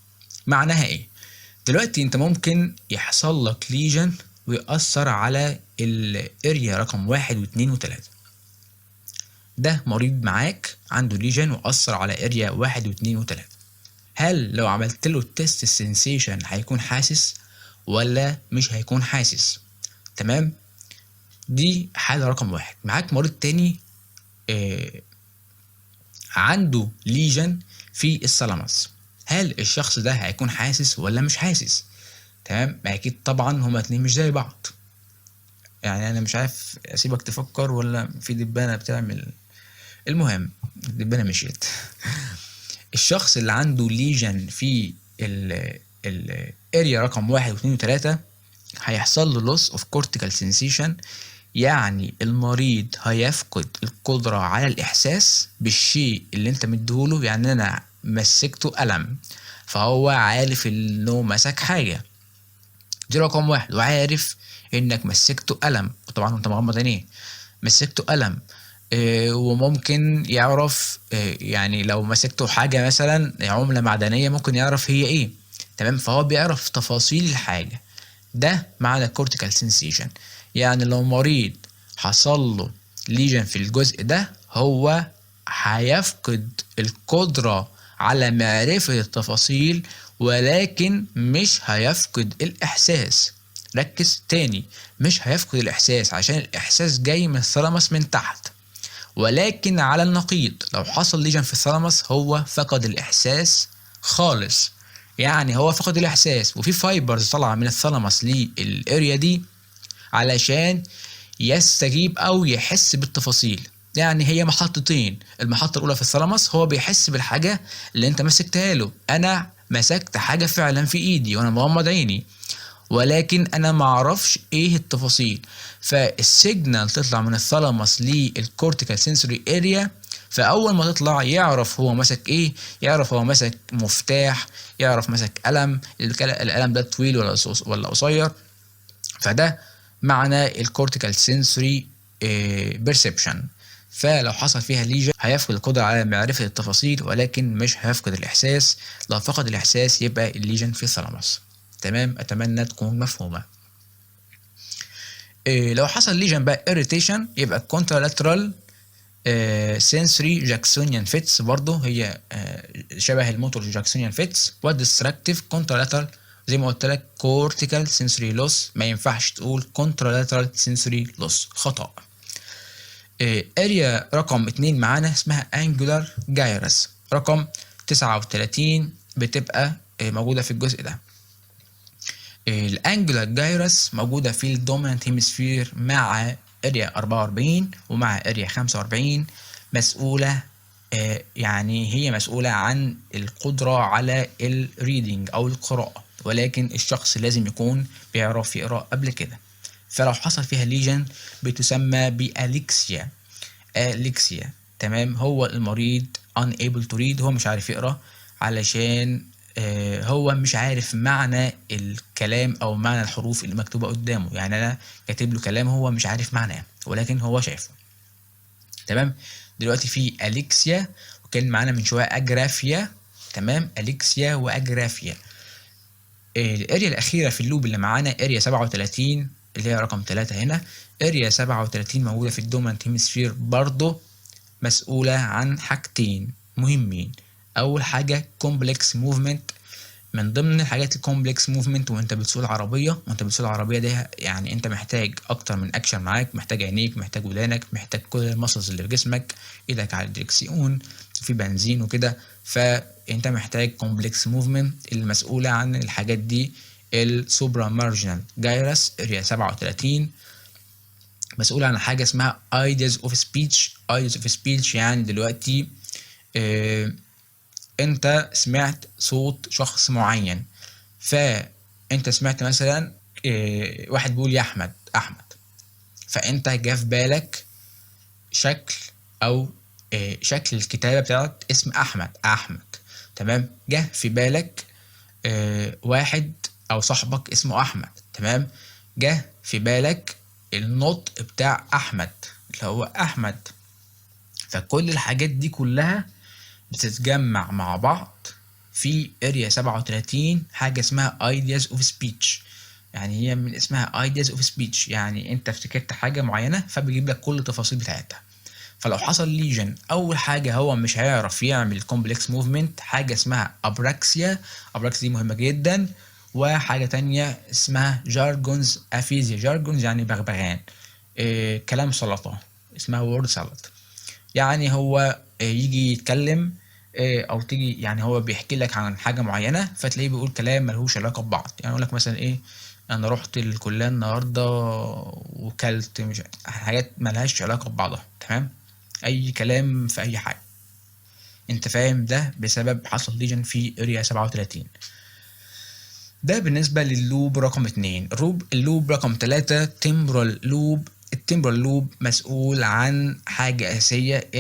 معناها إيه. دلوقتي أنت ممكن يحصل لك lesion ويأثر على ال area رقم 1 واثنين وتلاتة. ده مريض معاك عنده lesion وأثر على area 1 واثنين وتلاتة، هل لو عملت له test ال sensation هيكون حاسس ولا مش هيكون حاسس؟ تمام، دي حالة رقم 1. معاك مريض تاني عنده lesion في ال thalamus، هل الشخص ده هيكون حاسس ولا مش حاسس؟ تمام، اكيد طبعا هما اتنين مش زي بعض. يعني انا مش عارف اسيبك تفكر ولا في دبانة بتعمل، المهم الدبانة مشيت. الشخص اللي عنده lesion في ال area رقم 1 واثنين وتلاتة هيحصل له loss of cortical sensation، يعني المريض هيفقد القدرة على الإحساس بالشيء اللي انت مديهوله. يعني أنا مسكته قلم فهو عارف انه مسك حاجة، دي رقم 1، وعارف انك مسكته قلم، وطبعا انت مغمض عينيه مسكته قلم، وممكن يعرف، يعني لو مسكته حاجة مثلا عملة معدنية ممكن يعرف هي ايه. تمام، فهو بيعرف تفاصيل الحاجة، ده معنى cortical sensation. يعني لو مريض حصل له lesion في الجزء ده هو هيفقد القدرة على معرفة التفاصيل، ولكن مش هيفقد الإحساس. ركز تاني، مش هيفقد الإحساس عشان الإحساس جاي من ال thalamus من تحت. ولكن على النقيض لو حصل lesion في ال thalamus هو فقد الإحساس خالص، يعني هو فقد الإحساس وفي fibers طالعة من ال thalamus لل area دي علشان يستجيب او يحس بالتفاصيل. يعني هي محطتين، المحطة الأولى في ال thalamus هو بيحس بالحاجة اللي انت مسكتها له، انا مسكت حاجة فعلا في ايدي وانا مغمض عيني، ولكن انا معرفش ايه التفاصيل. فال signal تطلع من ال thalamus لل cortical sensory area، فاول ما تطلع يعرف هو مسك ايه، يعرف هو مسك مفتاح، يعرف مسك قلم، القلم ده طويل ولا قصير. فده معنى ال cortical sensory perception. فلو حصل فيها lesion هيفقد القدرة على معرفة التفاصيل، ولكن مش هيفقد الإحساس. لو فقد الإحساس يبقى ال lesion في ال thalamus. تمام، أتمنى تكون مفهومة. لو حصل lesion بقى irritation يبقى contralateral sensory Jacksonian fits، برضه هي شبه ال motor Jacksonian fits، و destructive contralateral زي ما قلت لك cortical sensory loss، ما ينفعش تقول contralateral sensory loss، خطأ. area رقم 2 معانا اسمها angular gyrus، رقم 39 بتبقى موجودة في الجزء ده. ال angular gyrus موجودة في ال dominant hemisphere مع area 44 ومع area 45، مسؤولة يعني هي مسؤولة عن القدرة على ال reading أو القراءة، ولكن الشخص لازم يكون بيعرف يقرأ قبل كده. فلو حصل فيها lesion بتسمى ب alexia. alexia، تمام، هو المريض unable to read، هو مش عارف يقرأ علشان هو مش عارف معنى الكلام أو معنى الحروف اللي مكتوبة قدامه. يعني أنا كاتب له كلام هو مش عارف معناه، ولكن هو شايفه. تمام، دلوقتي في alexia، وكان معانا من شوية agraphia. تمام، alexia و agraphia. ال area الأخيرة في ال lobe اللي معانا area 37 اللي هي رقم 3 هنا. area 37 موجودة في ال dominant hemisphere، برضه مسؤولة عن حاجتين مهمين. أول حاجة complex movement، من ضمن الحاجات ال complex movement وانت بتسوق العربية، وانت بتسوق العربية ده يعني انت محتاج اكتر من اكشن معاك، محتاج عينيك، محتاج ودانك، محتاج كل ال muscles اللي في جسمك، ايدك على الدركسيون، في بنزين وكده، فانت محتاج complex movement. المسؤولة عن الحاجات دي ال supramarginal gyrus area 37، مسؤولة عن حاجة اسمها ideas of speech. ideas of speech يعني دلوقتي انت سمعت صوت شخص معين، فانت سمعت مثلا واحد بيقول يا احمد احمد، فانت جه في بالك شكل او شكل الكتابة بتاعت اسم احمد احمد. تمام، جه في بالك واحد او صاحبك اسمه احمد. تمام، جه في بالك النطق بتاع احمد اللي هو احمد. فكل الحاجات دي كلها بتتجمع مع بعض في area 37، حاجة اسمها ideas of speech. يعني هي من اسمها ideas of speech، يعني انت افتكرت حاجة معينة فبيجيب لك كل التفاصيل بتاعتها. فلو حصل lesion اول حاجة هو مش هيعرف يعمل complex movement، حاجة اسمها apraxia، apraxia دي مهمة جدا. وحاجة تانية اسمها jargons aphasia، jargons يعني بغبغان، كلام سلطة، اسمها word salad. يعني هو يجي يتكلم او تيجي يعني هو بيحكي لك عن حاجة معينة، فتلاقيه بيقول كلام ملهوش علاقة ببعض. يعني يقول لك مثلا ايه، انا رحت الكلية النهاردة وكلت، مش حاجات ملهاش علاقة ببعضها. تمام، اي كلام في اي حاجة، انت فاهم؟ ده بسبب حصل lesion في area 37. ده بالنسبة لل lobe رقم 2. ال lobe رقم 3 temporal lobe. ال temporal lobe مسؤول عن حاجة أساسية،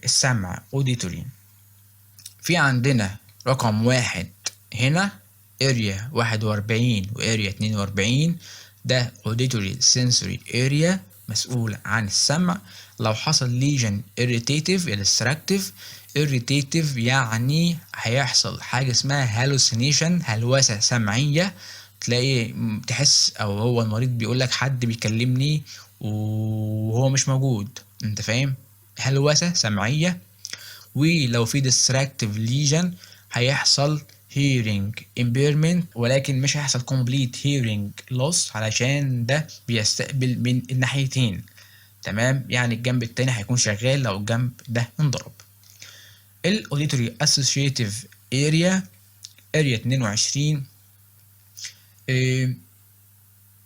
السمع، auditory. في عندنا رقم 1 هنا area 41 و area 42، ده auditory sensory area مسؤول عن السمع. لو حصل lesion irritative destructive، irritative يعني هيحصل حاجة اسمها hallucination، هلوسة سمعية، تلاقي تحس او هو المريض بيقول لك حد بيكلمني وهو مش موجود، انت فاهم؟ هلوسة سمعية. ولو في destructive lesion هيحصل hearing impairment، ولكن مش هيحصل complete hearing loss علشان ده بيستقبل من الناحيتين. تمام، يعني الجنب التاني هيكون شغال لو الجنب ده انضرب. ال auditory associative area، area 22،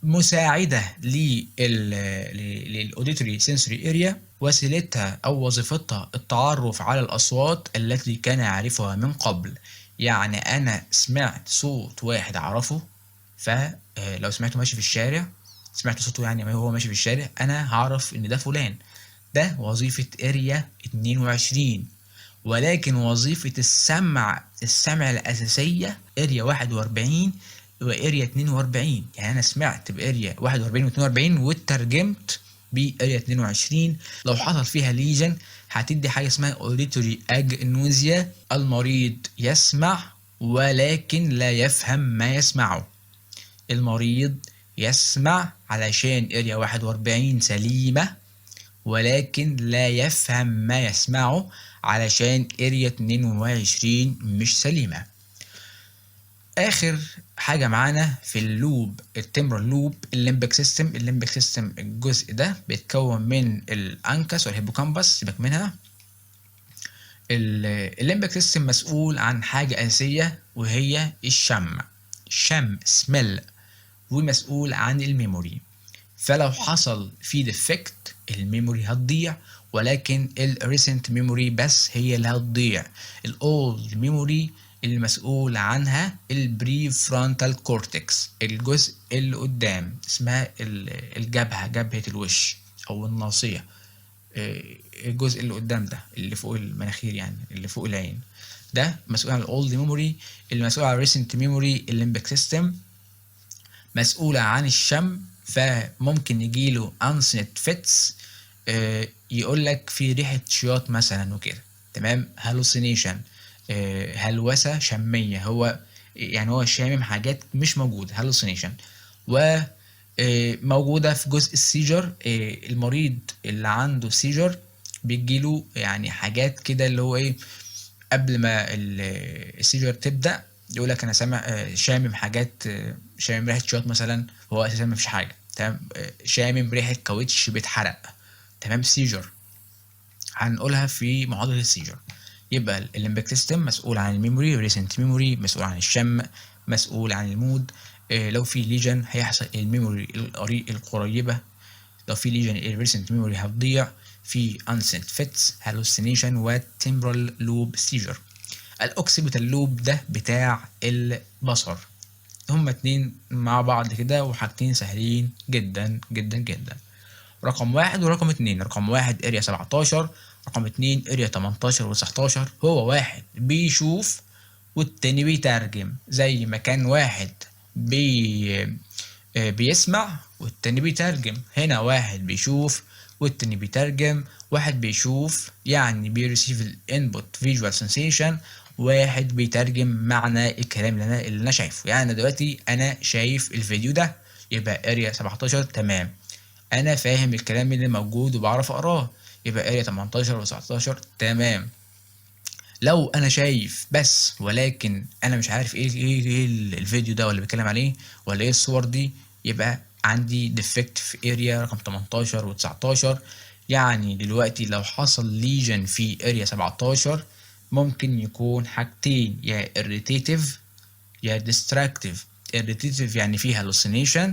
مساعدة لل auditory sensory area، وسيلتها او وظيفتها التعرف على الاصوات التي كان يعرفها من قبل. يعني انا سمعت صوت واحد اعرفه، فلو سمعته ماشي في الشارع، سمعت صوته يعني وهو ماشي في الشارع، انا هعرف ان ده فلان. ده وظيفة area 22. ولكن وظيفة السمع الأساسية area 41 و area 42. يعني أنا سمعت ب area 41 و 42 واترجمت ب area 22. لو حصل فيها lesion هتدي حاجة اسمها auditory agnosia، المريض يسمع ولكن لا يفهم ما يسمعه. المريض يسمع علشان area 41 سليمة، ولكن لا يفهم ما يسمعه علشان area 22 مش سليمة. اخر حاجة معانا في ال lobe، ال temporal lobe، ال limbic system. ال limbic system الجزء ده بيتكون من ال uncus وال hippocampus، سيبك منها. ال limbic system مسؤول عن حاجة أساسية وهي الشم، الشم سميل، ومسؤول عن ال memory. فلو حصل في defect ال memory هتضيع، ولكن ال recent memory بس هي اللي هتضيع. ال old memory اللي مسؤول عنها ال prefrontal cortex، الجزء اللي قدام، اسمها الجبهة، جبهة الوش او الناصية، الجزء اللي قدام ده اللي فوق المناخير، يعني اللي فوق العين، ده مسؤول عن ال old memory. اللي مسؤول عن ال recent memory ال limbic system، مسؤولة عن الشم. فممكن يجيله uncinate fits، يقول لك في ريحة شياط مثلا وكده، تمام. hallucination، هلوسة شمية، هو يعني هو شامم حاجات مش موجودة، hallucination. و موجودة في جزء ال seizure. المريض اللي عنده seizure بيجيله يعني حاجات كده اللي هو ايه، قبل ما ال seizure تبدأ يقول لك انا سامع، شامم حاجات، شامم ريحة شياط مثلا، هو اساسا مفيش حاجة، تمام. شامم ريحة كاوتش بيتحرق، تمام. seizure هنقولها في محاضرة ال seizure. يبقى ال limbic system مسؤول عن ال memory، recent memory، مسؤول عن الشم، مسؤول عن ال mood. لو في lesion هيحصل ال memory القريبة، لو في lesion ال recent memory هتضيع، في uncinate fits، hallucination و temporal lobe seizure. ال occipital lobe ده بتاع البصر. هما اتنين مع بعض كده وحاجتين سهلين جدا جدا جدا. رقم 1 ورقم 2. رقم 1 area 17، رقم 2 area 18 و19. هو واحد بيشوف والتاني بيترجم، زي ما كان واحد بيسمع والتاني بيترجم. هنا واحد بيشوف والتاني بيترجم. واحد بيشوف يعني بي receive ال input visual sensation، واحد بيترجم معنى الكلام اللي انا شايفه. يعني دلوقتي انا شايف الفيديو ده، يبقى area 17، تمام. انا فاهم الكلام اللي موجود وبعرف اقراه، يبقى area 18 و19، تمام. لو انا شايف بس ولكن انا مش عارف ايه الفيديو ده ولا بيتكلم عليه ولا ايه الصور دي، يبقى عندي defect في area رقم 18 و19. يعني دلوقتي لو حصل lesion في area 17 ممكن يكون حاجتين، يا irritative يا distractive. irritative يعني فيه hallucination،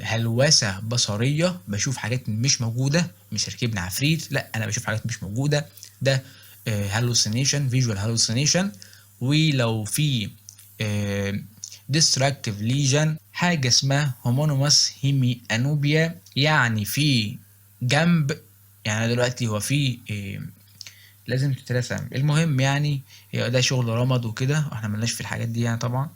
هلوسة بصرية، بشوف حاجات مش موجودة، مش راكبني عفريت، لا أنا بشوف حاجات مش موجودة، ده hallucination، visual hallucination. ولو في destructive lesion حاجة اسمها homonymous hemianopia، يعني في جنب، يعني دلوقتي هو في لازم تترسم. المهم يعني ده شغل رمد وكده، واحنا ملناش في الحاجات دي يعني طبعا.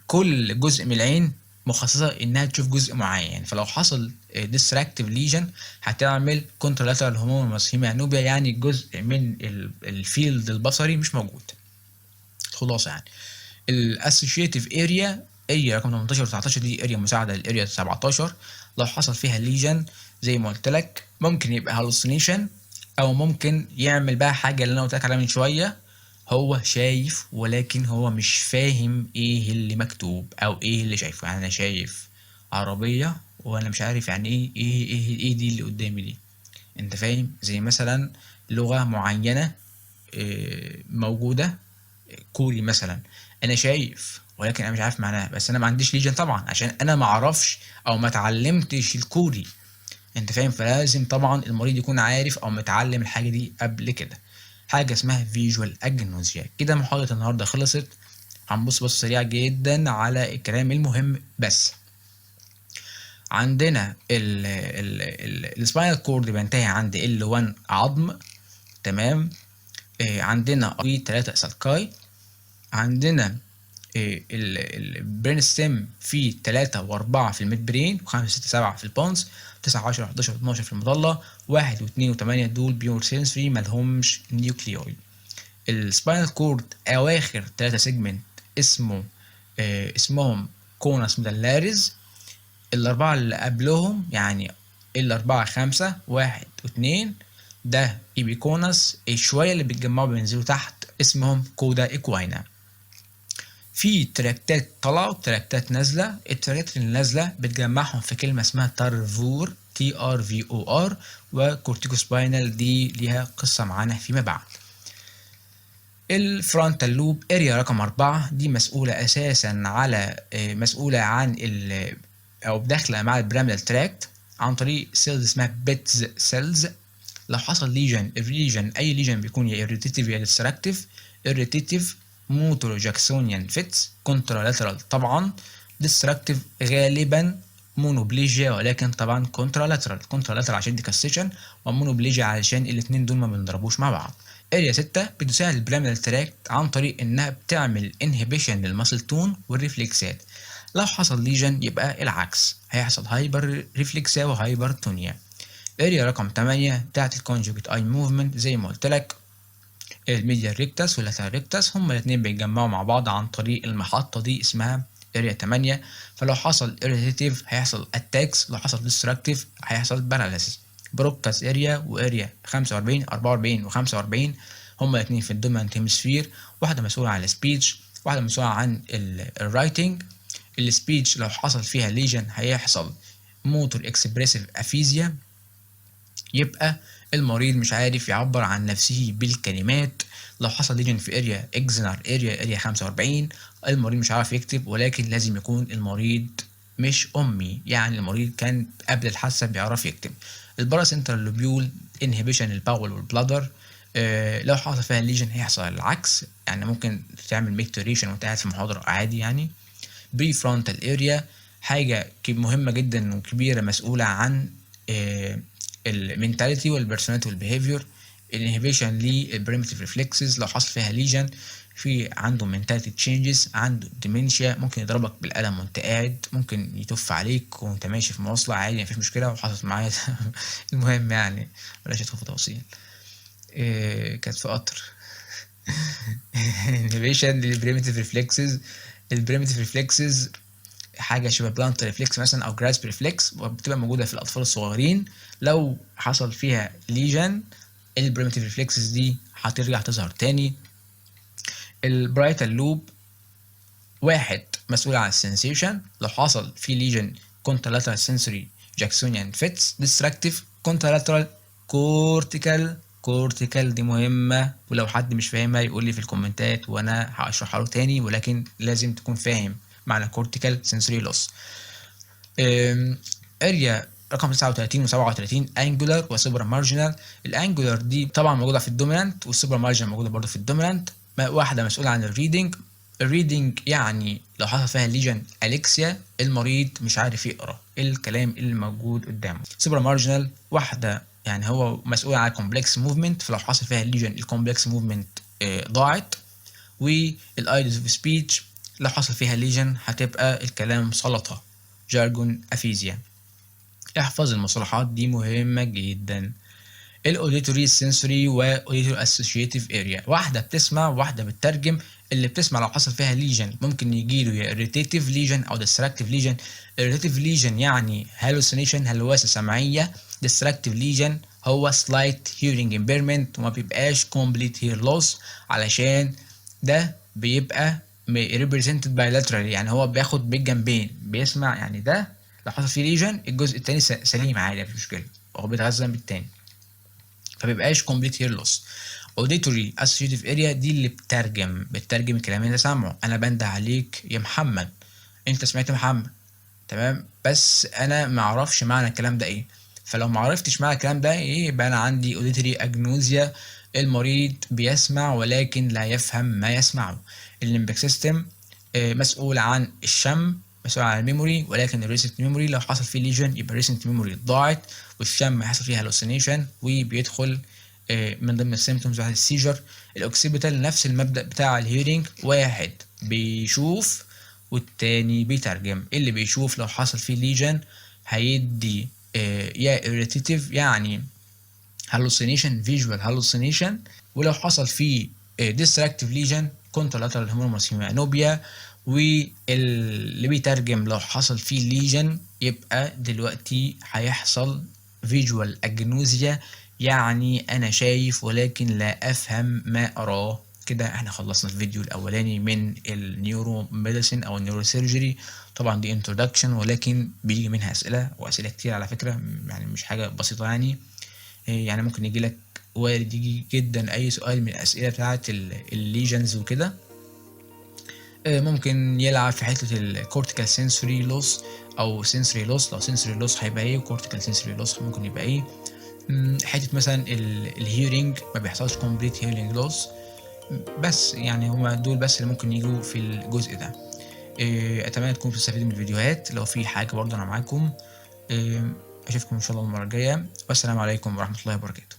كل جزء من العين مخصصة انها تشوف جزء معين، فلو حصل destructive lesion هتعمل contralateral homonymous hemianopia، يعني جزء من ال field البصري مش موجود. خلاصة يعني ال associative area، area رقم 18 و 19 دي area مساعدة لل area 17. لو حصل فيها lesion زي ما قلت لك ممكن يبقى hallucination، او ممكن يعمل بقى حاجة اللي انا قلت لك عليها من شوية، هو شايف ولكن هو مش فاهم ايه اللي مكتوب او ايه اللي شايفه. يعني انا شايف عربية وانا مش عارف يعني ايه دي اللي قدامي دي، انت فاهم؟ زي مثلا لغة معينة، موجودة، كوري مثلا، انا شايف ولكن انا مش عارف معناها، بس انا ما عنديش lesion طبعا عشان انا ما اعرفش او ما اتعلمتش ال chorea، انت فاهم. فلازم طبعا المريض يكون عارف او متعلم الحاجة دي قبل كده. حاجة اسمها visual agnosia. كده محاضرة النهارده خلصت. هنبص بص سريع جدا على الكلام المهم بس. عندنا ال spinal cord بينتهي عند L1 عظم، تمام. عندنا في 3 sulci. عندنا ال brain stem في 3 و4 في ال midbrain، و5 6 7 في ال pons، 9 10 11 12 في ال medulla، 1 و2 و8 دول pure sensory مالهمش nuclei. ال spinal cord اواخر 3 segment اسمهم conus medullaris. الأربعة اللي قبلهم يعني الأربعة 5 1 و2 ده epiconus، الشوية اللي بيتجمعوا بينزلوا تحت اسمهم cauda equina. في tractات طالعة و tractات نازلة. ال tractات اللي نازلة بتجمعهم في كلمة اسمها trvor، T R V O R، و corticospinal دي ليها قصة معانا فيما بعد. ال frontal lobe area رقم 4 دي مسؤولة أساسا على مسؤولة عن ال أو داخلة مع ال pyramidal tract عن طريق cells اسمها Betz cells. لو حصل lesion، ال lesion أي lesion بيكون يا irritative يا destructive. irritative motor Jacksonian fits contralateral طبعا، destructive غالبا monoplegia ولكن طبعا contralateral، contralateral عشان decussation و monoplegia علشان الاثنين دول ما بنضربوش مع بعض. area 6 بتساعد ال pyramidal tract عن طريق انها بتعمل inhibition لل muscle tone وال reflexات. لو حصل lesion يبقى العكس، هيحصل hyperreflexia و hypertonia. area رقم 8 بتاعت ال conjugate eye movement زي ما قلت لك، ال medial rectus وال lateral rectus هما الاثنين بيتجمعوا مع بعض عن طريق المحطة دي اسمها area 8. فلو حصل irritative هيحصل attacks، لو حصل destructive هيحصل paralysis. Broca's area و area 45 44 و45 هما الاثنين في ال dominant hemisphere، واحدة مسؤولة عن ال speech، واحدة مسؤولة عن ال writing. ال speech لو حصل فيها lesion هيحصل motor expressive aphasia، يبقى المريض مش عارف يعبر عن نفسه بالكلمات. لو حصل lesion في area Exner area، area 45، المريض مش عارف يكتب، ولكن لازم يكون المريض مش أمي، يعني المريض كان قبل الحادثة بيعرف يكتب. ال paracentral lobule inhibition ال bowel وال bladder، لو حصل فيها lesion هيحصل العكس، يعني ممكن تعمل micturition وانت قاعد في محاضرة عادي. يعني prefrontal area حاجة مهمة جدا وكبيرة، مسؤولة عن ال mentality وال personality وال behavior، ال inhibition لل primitive reflexes. لو حصل فيها lesion في عنده mentality changes، عنده dementia، ممكن يضربك بالقلم وانت قاعد، ممكن يتف عليك وانت ماشي في مواصلة عادي، مفيش مشكلة، وحصلت معايا. المهم يعني بلاش ادخل في تفاصيل. إيه كانت في قطر. inhibition لل primitive reflexes. ال primitive reflexes حاجة شبه plantar reflex مثلا او grasp reflex، وبتبقى موجودة في الاطفال الصغيرين. لو حصل فيها lesion ال primitive reflexes دي هترجع تظهر تاني. ال parietal lobe واحد مسؤول عن ال sensation، لو حصل في lesion contralateral sensory Jacksonian fits، destructive contralateral cortical. cortical دي مهمة، ولو حد مش فاهمها يقول لي في ال commentات وانا هشرحها له تاني، ولكن لازم تكون فاهم معنى cortical sensory loss. area رقم 39 و 37 angular و supramarginal. ال angular دي طبعا موجودة في ال dominant، وال supramarginal موجودة برضه في ال dominant. واحدة مسؤولة عن ال reading. ال reading يعني لو حصل فيها lesion alexia، المريض مش عارف يقرا الكلام اللي موجود قدامه. supramarginal واحدة يعني هو مسؤول عن complex movement، فلو حصل فيها lesion ال complex movement ضاعت. وال ideas of speech لو حصل فيها lesion هتبقى الكلام سلطه، jargon aphasia. احفظ المصطلحات دي مهمة جدا. ال auditory sensory و auditory associative area، واحدة بتسمع وواحدة بتترجم. اللي بتسمع لو حصل فيها lesion ممكن يجيله يا irritative lesion او destructive lesion. irritative lesion يعني hallucination، هلوسه سمعيه. destructive lesion هو slight hearing impairment وما بيبقاش complete hear loss، علشان ده بيبقى represented bilaterally، يعني هو بياخد بالجنبين بيسمع، يعني ده لو حصل فيه lesion الجزء التاني سليم عادي مفيش مشكلة، هو بيتغذى بالتاني. فبيبقاش complete hearing loss. auditory associative area دي اللي بتترجم الكلام اللي انت سامعه. انا بنده عليك يا محمد، انت سمعت محمد، تمام، بس انا ما اعرفش معنى الكلام ده ايه. فلو ما عرفتش معنى الكلام ده ايه يبقى انا عندي auditory agnosia، المريض بيسمع ولكن لا يفهم ما يسمعه. ال limbic system مسؤول عن الشم، مسؤول عن ال memory، ولكن ال recent memory لو حصل فيه lesion يبقى ال recent memory ضاعت، والشم هيحصل فيها hallucination وبيدخل من ضمن ال symptoms بتاعت ال seizure. ال occipital نفس المبدأ بتاع ال hearing، واحد بيشوف والتاني بيترجم. اللي بيشوف لو حصل فيه lesion هيدي يا irritative يعني hallucination، visual hallucination، ولو حصل فيه destructive lesion contralateral homonymous hemianopia. واللي بيترجم لو حصل فيه lesion يبقى دلوقتي هيحصل visual agnosia، يعني انا شايف ولكن لا افهم ما اراه. كده احنا خلصنا الفيديو الاولاني من ال neuro medicine او ال neurosurgery. طبعا دي introduction ولكن بيجي منها اسئله، واسئله كتير على فكره، يعني مش حاجه بسيطه يعني. يعني ممكن يجي لك، وارد يجي جدا اي سؤال من الاسئله بتاعه ال lesions وكده. ممكن يلعب في حته ال cortical sensory loss او sensory loss، لو sensory loss هيبقى ايه، و cortical sensory loss ممكن يبقى ايه. حته مثلا ال hearing ما بيحصلش complete hearing loss، بس يعني هما دول بس اللي ممكن يجوا في الجزء ده. اتمنى تكونوا بتستفيدوا من الفيديوهات، لو في حاجه برضه انا معاكم. اشوفكم ان شاء الله المره الجايه، والسلام عليكم ورحمه الله وبركاته.